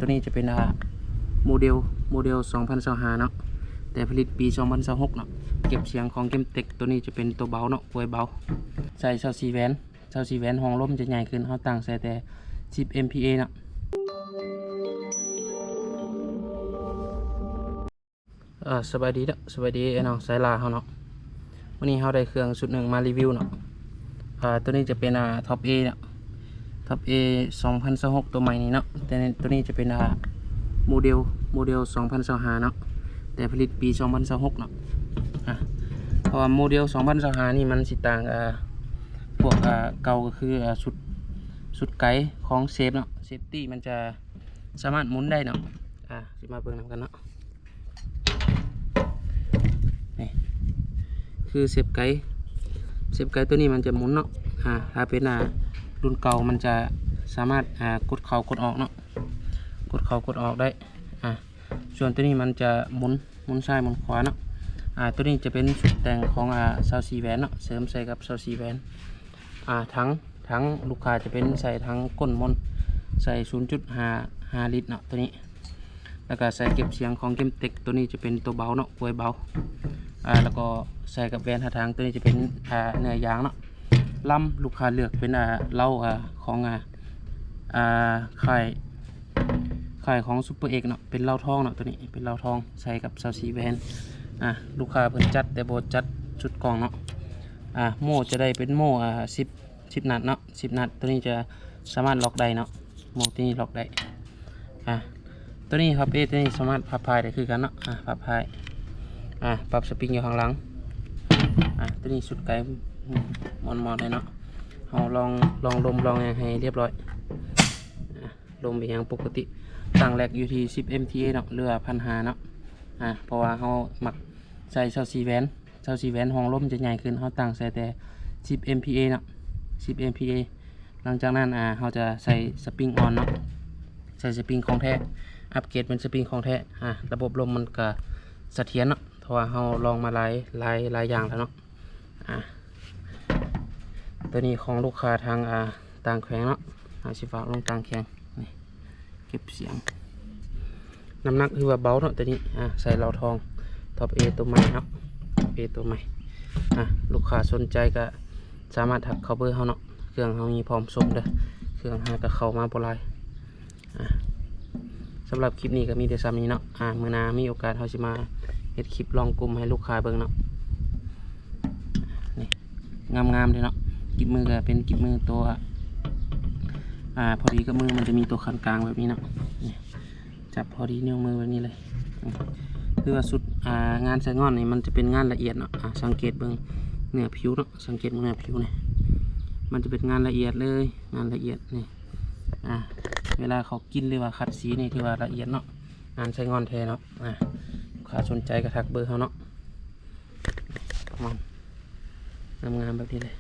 ຕົວນີ້ຈະເປັນ ອ່າ ໂມເດວ ໂມເດວສອງພັນຊາວຫ້າເນາະ ແຕ່ຜະລິດປີສອງພັນຊາວຫົກເນາະ. ເກັບສຽງຂອງເກມເຕັກ ຕົວນີ້ຈະເປັນຕົວເບົາເນາະ ກວຍເບົາ ໃສ່ຊາວສີ່ແຫວນ ຊາວສີ່ແຫວນ ຫ້ອງລົມຈະໃຫຍ່ຂຶ້ນ ເຮົາຕັ້ງໃສ່ແຕ່ສິບເອັມພີເອເນາະ. ອ່າ ສະບາຍດີເນາະ ສະບາຍດີອ້າຍນ້ອງສາຍລາເຮົາເນາະ. ມື້ນີ້ເຮົາໄດ້ເຄື່ອງຊຸດໜຶ່ງມາຣີວິວເນາະ. ອ່າ ຕົວນີ້ຈະເປັນ ອ່າ ທັອບເອເນາະ ທັອບເອສອງພັນຊາວຫົກ ຕົວໃໝ່ນີ້ເນາະ. ແຕ່ຕົວນີ້ຈະເປັນ ອ່າ ໂມເດວ ໂມເດວສອງພັນຊາວຫ້າເນາະ ແຕ່ຜະລິດປີສອງພັນຊາວຫົກເນາະ. ອ່າ ເພາະວ່າໂມເດວສອງພັນຊາວຫ້ານີ້ມັນຊິຕ່າງ ອ່າ ພວກ ອ່າ ເກົ່າ ກໍຄື ອ່າ ຊຸດ ຊຸດໄກຂອງເຊຟເນາະ. ເຊຟຕີ້ມັນຈະສາມາດໝູນໄດ້ເນາະ. ອ່າ ຊິມາເບິ່ງນຳກັນເນາະ. ນີ້ຄືເຊຟໄກ ເຊຟໄກຕົວນີ້ມັນຈະໝູນເນາະ. ອ່າ ຖ້າເປັນ ອ່າ ລຸ້ນເກົ່າມັນຈະສາມາດ ອ່າ ກົດເຂົ້າກົດອອກເນາະ ກົດເຂົ້າກົດອອກໄດ້. ອ່າ ສ່ວນຕົວນີ້ມັນຈະໝູນ ໝູນຊ້າຍໝູນຂວາເນາະ. ອ່າ ຕົວນີ້ຈະເປັນຊຸດແຕ່ງຂອງ ອ່າ ຊາວສີ່ແຫວນເນາະ ເສີມໃສ່ກັບຊາວສີ່ແຫວນ. ອ່າ ຖັງ ຖັງລູກຄ້າຈະເປັນໃສ່ຖັງກົ້ນມົນ ໃສ່ສູນຈຸດຫ້າຫ້າລິດເນາະ ຕົວນີ້. ແລ້ວກໍໃສ່ເກັບສຽງຂອງເກມເຕັກ ຕົວນີ້ຈະເປັນຕົວເບົາເນາະ ກວຍເບົາ. ອ່າ ແລ້ວກໍໃສ່ກັບແຫວນຫ້າຖັງ ຕົວນີ້ຈະເປັນ ອ່າ ເນື້ອຢາງເນາະ. ລຳລູກຄ້າເລືອກເປັນ ອ່າ ເລົາ ອ່າ ຂອງ ອ່າ ອ່າ ຄ້າຍ ຄ້າຍຂອງຊຸບເປີເອັກເນາະ ເປັນເລົາທອງເນາະ ຕົວນີ້ເປັນເລົາທອງ ໃສ່ກັບຊາວສີ່ແຫວນ. ອ່າ ລູກຄ້າເພິ່ນຈັດ ແຕ່ບໍ່ຈັດຊຸດກ່ອງເນາະ. ອ່າ ໂມ່ຈະໄດ້ເປັນໂມ່ ອ່າ ສິບ ສິບນັດເນາະ ສິບນັດ. ຕົວນີ້ຈະສາມາດລັອກໄດ້ເນາະ ໂມ່ຕົວນີ້ລັອກໄດ້. ອ່າ ຕົວນີ້ພັບເອ ຕົວນີ້ສາມາດພັບພາຍໄດ້ຄືກັນເນາະ. ອ່າ ພັບພາຍ ອ່າ ປັບສະປຣິງຢູ່ຂ້າງຫຼັງ. ອ່າ ຕົວນີ້ຊຸດໄກ ອືມ ມ່ວນໆ ເລີຍເນາະ. ເຮົາລອງ ລອງລົມລອງຫຍັງໃຫ້ຮຽບຮ້ອຍ. ອ່າ ລົມອີຫຍັງປົກກະຕິ ຕັ້ງແລັກຢູ່ທີ່ສິບເອັມພີເອເນາະ ຫຼືວ່າພັນຫ້າເນາະ. ອ່າ ເພາະວ່າເຮົາມັກໃສ່ຊາວສີ່ແຫວນ ຊາວສີ່ແຫວນ ຫ້ອງລົມຈະໃຫຍ່ຂຶ້ນ ເຮົາຕັ້ງໃສ່ແຕ່ສິບເອັມພີເອເນາະ ສິບເອັມພີເອ. ຫຼັງຈາກນັ້ນ ອ່າ ເຮົາຈະໃສ່ສະປຣິງອອນເນາະ ໃສ່ສະປຣິງຂອງແທ້ ອັບເກຣດເປັນສະປຣິງຂອງແທ້. ອ່າ ລະບົບລົມມັນກະສະຖຽນເນາະ ເພາະວ່າເຮົາລອງມາຫຼາຍ ຫຼາຍ ຫຼາຍຢ່າງແລ້ວເນາະ. ອ່າ ຕົວນີ້ຂອງລູກຄ້າທາງ ອ່າ ຕ່າງແຂວງເນາະ ເຮົາຊິຝາກລົງຕ່າງແຂວງ. ນີ້ ເກັບສຽງ ນ້ຳໜັກຖືວ່າເບົາເນາະຕົວນີ້. ອ່າ ໃສ່ເລົາທອງ ທັອບເອຕົວໃໝ່ເນາະ ທັອບເອຕົວໃໝ່. ອ່າ ລູກຄ້າສົນໃຈກໍສາມາດທັກເຂົ້າເບີເຮົາເນາະ ເຄື່ອງເຮົາມີພ້ອມສົ່ງເດີ ເຄື່ອງຫາກໍເຂົ້າມາບໍ່ຫຼາຍ. ອ່າ ສຳລັບຄລິບນີ້ກໍມີແຕ່ສ່ຳນີ້ເນາະ. ອ່າ ມື້ໜ້າມີໂອກາດເຮົາຊິມາເຮັດຄລິບລອງກຸ່ມໃຫ້ລູກຄ້າເບິ່ງເນາະ. ນີ້ ງາມໆ ເດ້ເນາະ. ກິບມືກໍເປັນກິບມືຕົວ ອ່າ ພໍດີກັບມື ມັນຈະມີຕົວຂັ້ນກາງແບບນີ້ເນາະ. ນີ້ ຈັບພໍດີນິ້ວມືແບບນີ້ເລີຍ. ອືມ ຄືວ່າຊຸດ ອ່າ ງານໃສ່ງ່ອນນີ້ ມັນຈະເປັນງານລະອຽດເນາະ. ອ່າ ສັງເກດເບິ່ງເນື້ອຜິວເນາະ ສັງເກດເບິ່ງເນື້ອຜິວນີ້ ມັນຈະເປັນງານລະອຽດເລີຍ ງານລະອຽດນີ້. ອ່າ ເວລາເຂົາກິນ ຫຼືວ່າຂັດສີນີ້ ຖືວ່າລະອຽດເນາະ ງານໃສ່ງ່ອນແທ້ເນາະ. ອ່າ ລູກຄ້າສົນໃຈກໍທັກເບີເຮົາເນາະ. ປະມານງາມໆ ແບບນີ້ເລີຍ.